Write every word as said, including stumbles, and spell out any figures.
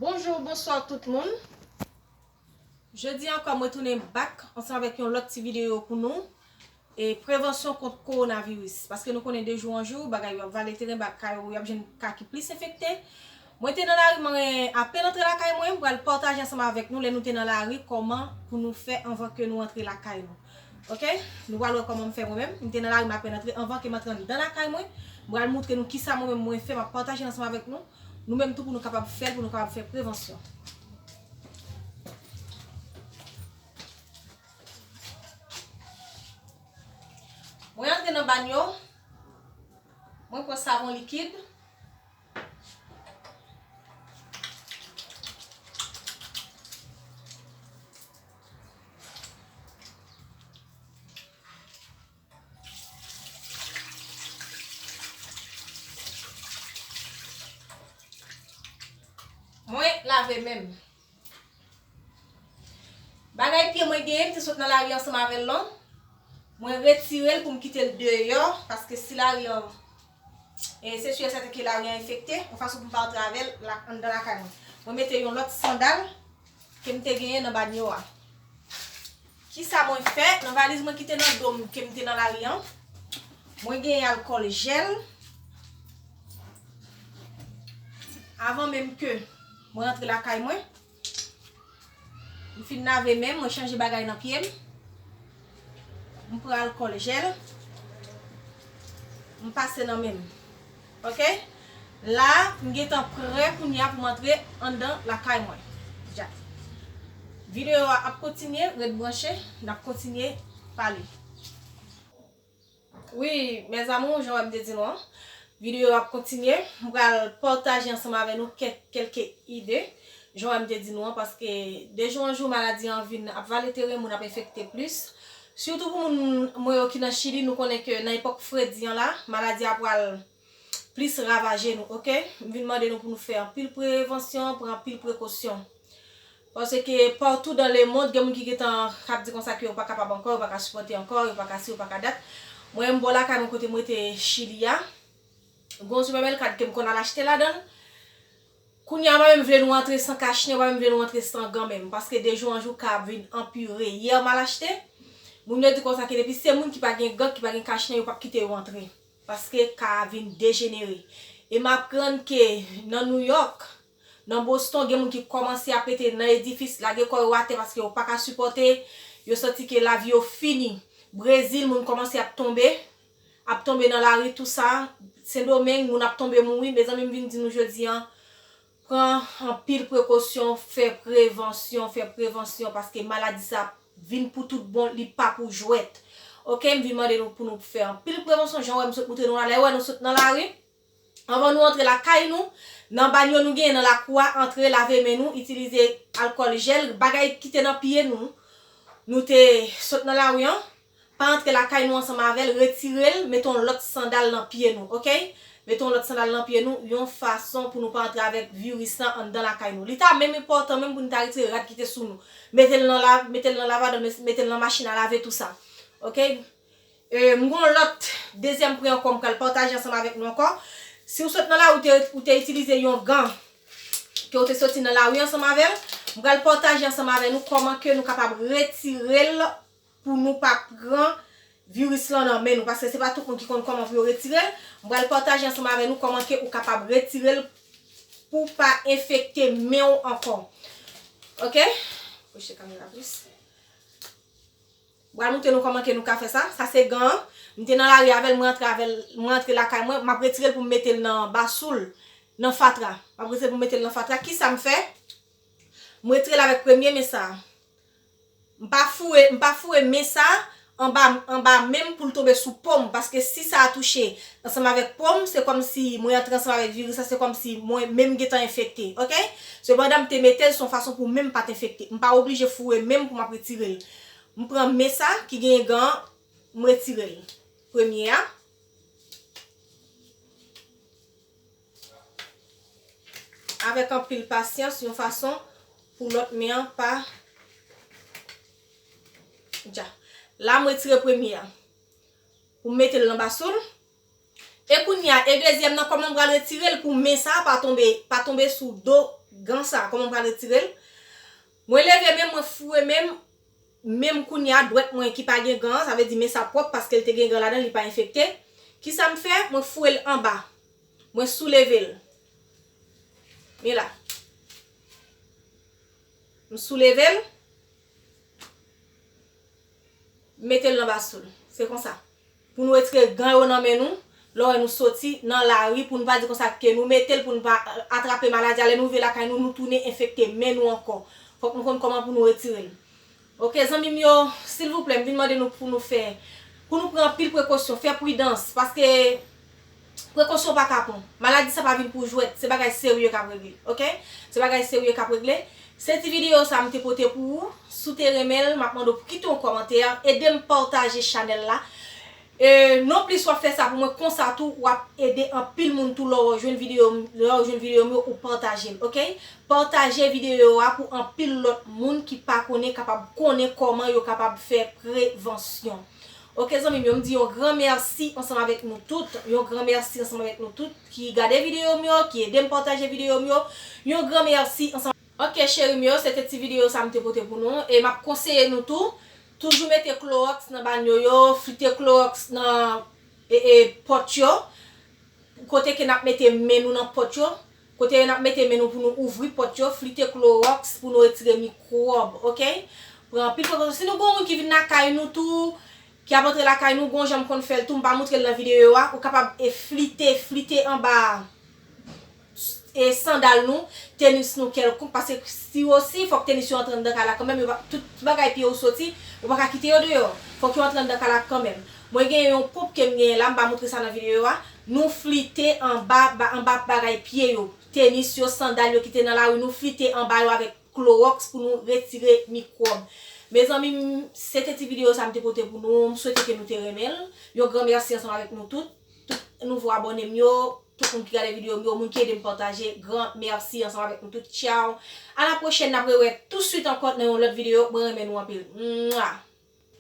Bonjou, bonswa tout moun. Jodi ankò, mwen tounen back ansanm avèk yon lòt ti videyo pou nou. E prevansyon kont kowonaviris. Paske nou konnen de jou an jou, bagay yo ap vale teren, ba kay yo, y ap jwenn ka ki plis enfekte. Mwen te nan lari, mwen apèn antre lakay mwen, m pral pataje ansanm avèk nou lè nou te nan lari, kòman pou nou fè anvan ke nou antre lakay nou. Oke? Nou pral wè kòman m fè mwen menm. M te nan lari, m apèn antre, anvan ke m antre anndan lakay mwen. M pral montre nou kisa mwen menm mwen fè, m ap pataje l ansanm avèk nou. Nou menm tou pou nou kapab fè l, pou nou kapab fè prevansyon. Mwen antre nan banyo, mwen pran savon likid. Mwen lave men m. Bagay pye mwen genyen, m te sot nan lari ansanm avè l lan. Mwen retire l pou m kite l deyò, paske si lari an, e se si e sèten ke lari an enfekte, yon fason pou m pa antre avè l la, anndan lakay mwen. Mwen mete yon lòt sandal ke m te genyen nan banyo a. Kisa mwen fè? Nan valiz mwen ki te nan do m, ke m te nan lari an, mwen genyen alkòl jèl. Avan menm ke mwen rantre lakay mwen, m fin lave men m, mwen chanje bagay nan pye m. M pran alkòl jèl, m pase nan men m. Oke? La, m gentan prè kounye a pou m antre anndan lakay mwen. Dja. Videyo a ap kontinye, ret branche, n ap kontinye pale. Wi, mes amours, jan wè m te di nou an, videyo a ap kontinye. M pral pataje ansanm avè nou kèk, kèlke ide, jan wè m te di nou an, paske de jou an jou, maladi an vin ap vale teren, moun ap enfekte plis. Sitou pou moun mwen yo ki nan Chili, nou konnen ke nan epòk fredi an la, maladi a pral plis ravaje nou, oke? M vin mande nou pou nou fè anpil prevansyon, pran anpil prekosyon. Paske partou dans le monde, gen moun ki gentan k ap di konsa ke yo pa kapab ankò, yo pa ka sipòte ankò, yo pa ka si, yo pa ka dat. Mwen menm bò lakay mwen kote m rete Chili a, gen yon sipèmèlkad ke m konn al achte ladan l. Kounye a, yo pa menm vle nou antre san kachnen, yo pa menm vle nou antre san gan menm, paske de jou an jou ka ap vin anpire. Yè m al achte, moun yo di konsa ke depi se moun ki pa gen gan, ki pa gen kachnen, yo p ap kite yo antre. Paske ka a vin dejenere. E m aprann ke nan New York, nan Boston, gen moun ki kòmanse ap rete nan edifis, lage kò yo atè paske yo pa ka sipòte, yo santi ke lavi yo fini. Brezil, moun kòmanse ap tonbe, ap tonbe nan lari, tou sa. Sendomeng, moun ap tonbe mouri. Mezanmi, m vin di nou jodi an, pran anpil prekosyon, fè prevansyon, fè prevansyon, paske maladi sa vin pou tout bon, li pa pou jwèt. Oke, m vin mande nou pou nou fè anpil prevansyon, jan w wè m sot montre nou la, lè w wè nou sot nan lari, anvan nou antre lakay nou, nan banyo nou genyen nan lakou a, antre lave men nou, itilize alkòl jèl, bagay ki te nan pye nou, nou te sot nan lari an, pa antre lakay nou ansanm avè l, retire l, mete yon lòt sandal nan pye nou, oke? Mete yon lòt sandal nan pye nou, yon fason pou nou pa antre avèk viris lan anndan lakay nou. Li ta menm enpòtan menm pou nou ta retire rad ki te sou nou. Mete l nan la, mete l nan lavadòm, mete l nan machin a lave, tou sa. Oke? E, m gon lòt, dezyèm pwen ankò m pral pataje ansanm avèk nou ankò. Si w sot nan lari, ou te, ou te itilize yon gan, ke w te soti nan lari ansanm avè l, m pral pataje ansanm avè nou kòman ke nou kapab retire l pou nou pa pran viris lan nan men nou, paske se pa tout moun ki konn kòman pou yo retire l. M pral pataje ansanm avè nou kòman ke ou kapab retire l pou pa enfekte men w ankò. Oke? Kouche kamera plis. M pral montre nou kòman ke nou ka fè sa. Sa se gan an. M te nan lari avè l, mwen antre avè l, mwen antre lakay mwen, m ap retire l pou m mete l nan basou l, nan fatra. M ap retire l pou m mete l nan fatra. Kisa m fè? M retire l avèk premye men sa a. M pa foure, m pa foure men sa a anba, anba men m pou l tonbe sou po m, paske si sa a touche ansanm avèk po m, se kòmsi mwen antre ansanm avèk viris la, se kòmsi mwen menm gentan enfekte, oke? Sepandan, m te mete l se yon fason pou men m pa t enfekte. M pa oblije foure men m pou m ap retire l. M pran men sa ki genyen gan an, m retire l. Premye a. Avèk anpil pasyans, yon fason pou lòt men an pa, dja. La, m retire premye a. Pou m mete l nan basou l. E kounye a, e dezyèm nan, kòman m pral retire l pou men sa a pa tonbe, pa tonbe sou do gan sa, kòman m pral retire l? Mwen leve men m, mwen foure men m, men m kounye a, dwèt mwen ki pa gen gan an, sa vle di men sa pwòp paske l te gen gan ladan l, li pa enfekte. Kisa m fè? Mwen foure l anba. Mwen souleve l. Men la. M souleve l. M mete l nan basoul. Se konsa. Pou nou retire gan yo nan men nou, lè w wè nou soti nan lari, pou nou pa di konsa ke nou mete l, pou nou pa atrape maladi a. Lè nou rive lakay nou, nou tounen enfekte men nou ankò. Fòk nou konn kòman pou nou retire l. Oke, zanmi m yo, silvouplè, m vin mande nou pou nou fè, pou nou pran anpil prekosyon, fè pridans, paske prekosyon pa kapon. Maladi sa pa vin pou jwèt, se bagay serye k ap regle, oke? Se bagay serye k ap regle. Se ti videyo sa m te pote pou ou. Si w te renmen l, m ap mande w pou kite yon kòmantè, ede m pataje chanèl la. E, non plis w ap fè sa pou mwen konsa tou, w ap ede anpil moun tou lè w jwenn videyo m, lè w jwenn videyo m yo, ou pataje l, oke? Pataje videyo a pou anpil lòt moun ki pa konnen kapab konnen kòman yo kapab fè prevansyon. Oke, zanmi m yo, m di yon gran mèsi ansanm avèk nou tout. Yon gran mèsi ansanm avèk nou tout ki gade videyo m yo, ki ede m pataje videyo m yo. Yon gran mèsi ansanm. Oke, cheri m yo, se te ti videyo sa m te pote pou nou. E m ap konseye nou tou, toujou mete klowòks nan banyo yo, flite klowòks nan e, e, pòt yo. Kote ke n ap mete men nou nan pòt yo, kote n ap mete men nou pou nou ouvri pòt yo, flite klowòks pou nou retire mikwòb, oke? Pran anpil prekosyon. Si nou gen yon moun ki vin lakay nou tou, ki ap antre lakay nou, gon jan m konn fè l tou, m pa montre l nan videyo a, ou kapab e flite, flite anba e sandal nou, tenis nou kèlkonk, paske si osi, fòk tenis yo antre anndan kay la kanmenm, yo pa, tout bagay pye yo soti, ou pa ka kite yo deyò. Fòk yo antre anndan kay la kanmenm. Mwen gen yon ponp ke m genyen la, m pa montre sa nan videyo a. Nou flite anba, ba, anba bagay pye yo. Tenis yo, sandal yo ki te nan lari, nou flite anba yo avèk klowòks pou nou retire mikwòb. Mezanmi, m, se te ti videyo sa m te pote pou nou. M swete ke nou te renmen l. Yon gran mèsi ansanm avèk nou tout. Tout nouvo abòne m yo, tout moun ki gade videyo m yo, moun ki ede m pataje, gran mèsi ansanm avèk nou tout. Tchaw. A la pwochèn, n ap rewè tou swit ankò nan yon lòt videyo. Mwen renmen nou anpil. Mwa!